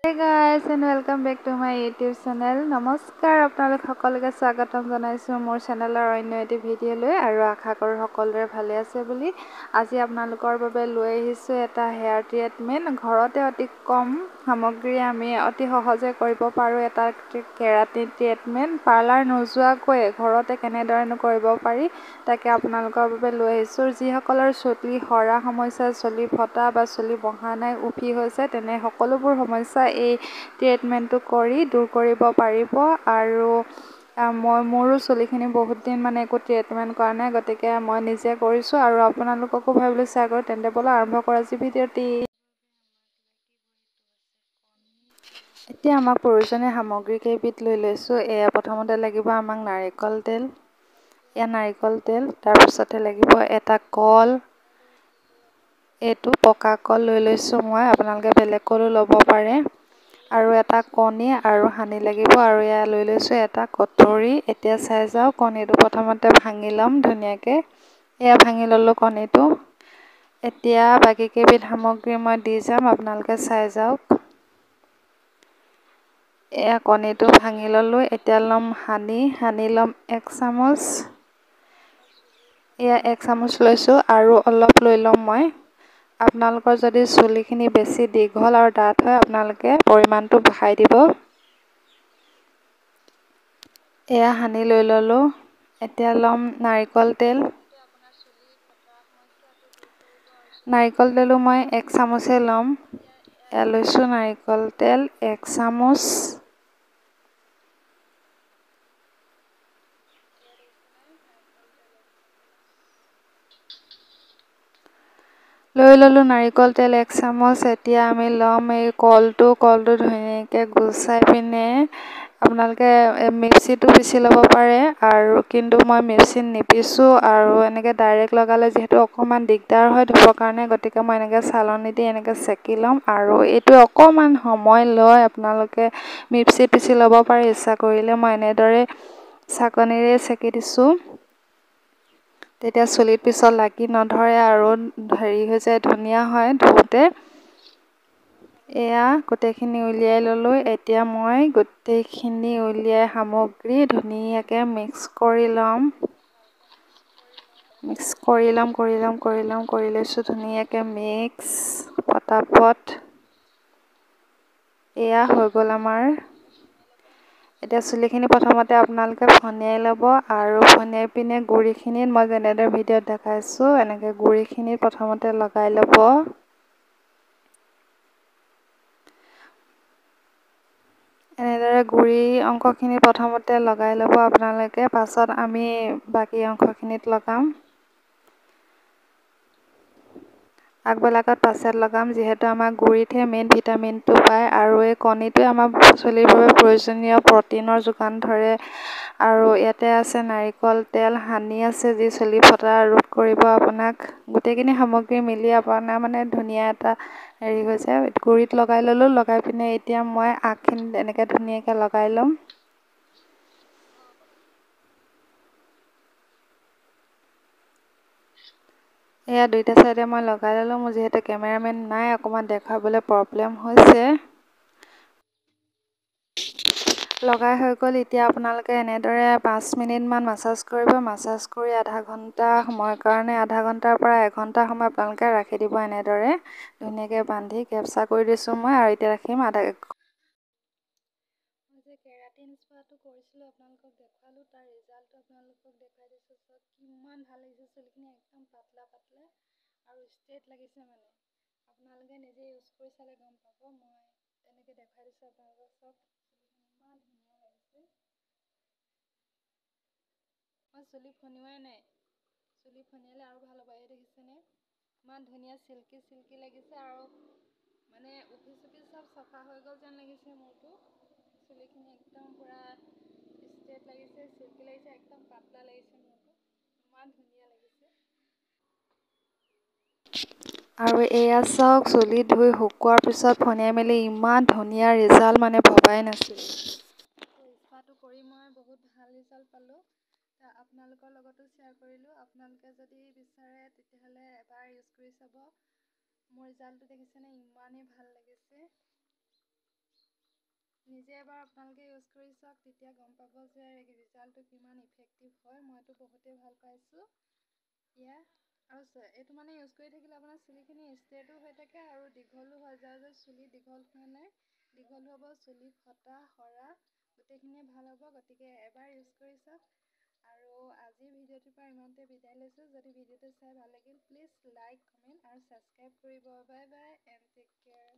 Hey guys and welcome back to my YouTube channel. নমস্কাৰ, আপোনালোক সকলোকে স্বাগতম জনাইছোঁ মোৰ চেনেলৰ অন্য এটি ভিডিঅ'লৈ আৰু আশা কৰোঁ সকলোৰে ভালে আছে বুলি। আজি আপোনালোকৰ বাবে লৈ আহিছোঁ এটা হেয়াৰ ট্ৰিটমেণ্ট। ঘৰতে অতি কম সামগ্ৰী আমি অতি সহজে কৰিব পাৰোঁ এটা কেৰাটিন ট্ৰিটমেণ্ট। পাৰ্লাৰ নোযোৱাকৈয়ে ঘৰতে কেনেদৰেনো কৰিব পাৰি তাকে আপোনালোকৰ বাবে লৈ আহিছোঁ। যিসকলৰ চুলি সৰা সমস্যা, চুলি ফটা বা চুলি বঢ়া নাই, উফি হৈছে, তেনে সকলোবোৰ সমস্যা এই ট্ৰিটমেণ্টটো কৰি দূৰ কৰিব পাৰিব। আৰু মই মোৰো চুলিখিনি বহুত দিন মানে একো ট্ৰিটমেণ্ট কৰা নাই, গতিকে মই নিজে কৰিছোঁ আৰু আপোনালোককো ভাবিলোঁ শ্বেয়াৰ কৰোঁ। তেন্তে ব'লক আৰম্ভ কৰা আজি ভিডিঅ'টি। এতিয়া আমাক প্ৰয়োজনীয় সামগ্ৰী কেইবিধ লৈ লৈছোঁ। এয়া প্ৰথমতে লাগিব আমাক নাৰিকল তেল, এয়া নাৰিকল তেল। তাৰপিছতে লাগিব এটা কল, এইটো পকা কল লৈ লৈছোঁ মই, আপোনালোকে বেলেগ কলো ল'ব পাৰে। আৰু এটা কণী আৰু সানি লাগিব। আৰু এয়া লৈ লৈছোঁ এটা কটৰী। এতিয়া চাই যাওক, কণীটো প্ৰথমতে ভাঙি ল'ম ধুনীয়াকৈ। এয়া ভাঙি ল'লোঁ কণীটো। এতিয়া বাকী কেইবিধ সামগ্ৰী মই দি যাম, আপোনালোকে চাই যাওক। এয়া কণীটো ভাঙি ল'লোঁ। এতিয়া ল'ম সানি, সানি ল'ম 1 চামুচ। এয়া 1 চামুচ লৈছোঁ আৰু অলপ লৈ ল'ম মই। আপোনালোকৰ যদি চুলিখিনি বেছি দীঘল আৰু ডাঠ হয়, আপোনালোকে পৰিমাণটো বঢ়াই দিব। এয়া সানি লৈ ল'লোঁ। এতিয়া ল'ম নাৰিকল তেল। নাৰিকল তেলো মই 1 চামুচেই ল'ম। এয়া লৈছোঁ নাৰিকল তেল 1 চামুচ। লৈ ল'লোঁ নাৰিকল তেল 1 চামুচ। এতিয়া আমি ল'ম এই কলটো। কলটো ধুনীয়াকৈ গুচাই পিনে আপোনালোকে মিক্সিতো পিচি ল'ব পাৰে, আৰু কিন্তু মই মিক্সিত নিপিছোঁ। আৰু এনেকৈ ডাইৰেক্ট লগালে যিহেতু অকণমান দিগদাৰ হয় ধুবৰ কাৰণে, গতিকে মই এনেকৈ চালনী দি এনেকৈ চেকি ল'ম। আৰু এইটো অকণমান সময় লয়, আপোনালোকে মিক্সিত পিচি ল'ব পাৰে ইচ্ছা কৰিলে। মই এনেদৰে চাকনিৰে চেকি দিছোঁ, তেতিয়া চুলিত পিছত লাগি নধৰে আৰু হেৰি হৈ যায়, ধুনীয়া হয় ধুওঁতে। এয়া গোটেইখিনি উলিয়াই ল'লোঁ। এতিয়া মই গোটেইখিনি উলিয়াই সামগ্ৰী ধুনীয়াকৈ মিক্স কৰি ল'ম। মিক্স কৰি ল'ম, কৰি ল'ম, কৰি ল'ম, কৰি লৈছোঁ ধুনীয়াকৈ মিক্স পটাপট। এয়া হৈ গ'ল আমাৰ। এতিয়া চুলিখিনি প্ৰথমতে আপোনালোকে ফনিয়াই ল'ব আৰু ফনিয়াই পিনে গুড়িখিনিত মই যেনেদৰে ভিডিঅ'ত দেখাইছোঁ এনেকৈ গুড়িখিনিত প্ৰথমতে লগাই ল'ব। এনেদৰে গুড়ি অংশখিনি প্ৰথমতে লগাই ল'ব আপোনালোকে, পাছত আমি বাকী অংশখিনিত লগাম। আগবেলাকত পাছত লগাম, যিহেতু আমাৰ গুড়িতহে মেইন ভিটামিনটো পায়। আৰু এই কণীটোৱে আমাৰ চুলিৰ বাবে প্ৰয়োজনীয় প্ৰ'টিনৰ যোগান ধৰে। আৰু ইয়াতে আছে নাৰিকল তেল, সানি আছে, যি চুলি ফটা ৰোধ কৰিব আপোনাক। গোটেইখিনি সামগ্ৰী মিলি আপোনাৰ মানে ধুনীয়া এটা হেৰি হৈছে। গুড়িত লগাই ল'লোঁ, লগাই পিনে এতিয়া মই আগখিনিত এনেকৈ ধুনীয়াকৈ লগাই ল'ম। এয়া দুইটা চাইডে মই লগাই ল'লোঁ। মোৰ যিহেতু কেমেৰামেন নাই, অকণমান দেখুৱাবলৈ প্ৰব্লেম হৈছে। লগাই হৈ গ'ল। এতিয়া আপোনালোকে এনেদৰে 5 মিনিটমান মাছাজ কৰিব। মাছাজ কৰি আধা ঘণ্টা সময়ৰ কাৰণে, আধা ঘণ্টাৰ পৰা 1 ঘণ্টা সময় আপোনালোকে ৰাখি দিব এনেদৰে ধুনীয়াকৈ বান্ধি। কেপচা কৰি দিছোঁ মই আৰু এতিয়া ৰাখিম আধা। মই যে কেৰাটিন স্পাটো কৰিছিলোঁ, আপোনালোকক দেখুৱালোঁ, তাৰ ৰিজাল্টটো আপোনালোকক দেখুৱাই দিছোঁ। চাওক কিমান ভাল লাগিছে, চুলিখিনি একদম পাতলা পাতলা আৰু ষ্ট্ৰেইট লাগিছে। মানে আপোনালোকে নিজে ইউজ কৰি চালে গম পাব। মই তেনেকৈ দেখুৱাই দিছোঁ আপোনালোকক। চাওক ইমান ধুনীয়া লাগিছে। মই চুলি ফনিওৱাই নাই, চুলি ফনিয়ালে আৰু ভাল হ'ব। এই দেখিছেনে ইমান ধুনীয়া চিল্কি চিল্কি লাগিছে আৰু মানে উফি চুফি চব চফা হৈ গ'ল যেন লাগিছে মোৰতো। চুলিখিনি একদম পূৰা ষ্ট্ৰেইট লাগিছে, চিল্কি লাগিছে, একদম পাতলা লাগিছে মোৰতো, ইমান ধুনীয়া লাগিছে। আৰু এয়া চাওক, চুলি ধুই শুকোৱাৰ পিছত ফনিয়াই মেলি ইমান ধুনীয়া ৰিজাল্ট মানে ভবাই নাছিলোঁ। স্পাটো কৰি মই বহুত ভাল ৰিজাল্ট পালোঁ, আপোনালোকৰ লগতো শ্বেয়াৰ কৰিলোঁ। আপোনালোকে যদি বিচাৰে তেতিয়াহ'লে এবাৰ ইউজ কৰি চাব। মোৰ ৰিজাল্টটো দেখিছেনে, ইমানেই ভাল লাগিছে। নিজে এবাৰ আপোনালোকে ইউজ কৰি চাওক, তেতিয়া গম পাব যে ৰিজাল্টটো কিমান ইফেক্টিভ হয়। মইতো বহুতেই ভাল পাইছোঁ ইয়া। আৰু এইটো মানে ইউজ কৰি থাকিলে আপোনাৰ চুলিখিনি ষ্ট্ৰেটো হৈ থাকে আৰু দীঘলো হৈ যায়। যে চুলি দীঘল হোৱা নাই, দীঘল হ'ব, চুলি ফটা সৰা গোটেইখিনিয়ে ভাল হ'ব। গতিকে এবাৰ ইউজ কৰি চাওক। আৰু আজিৰ ভিডিঅ'টোৰ পৰা ইমানতে বিদায় লৈছোঁ। যদি ভিডিঅ'টো চাই ভাল লাগিল, প্লিজ লাইক, কমেণ্ট আৰু ছাবস্ক্ৰাইব কৰিব। Bye bye and take care.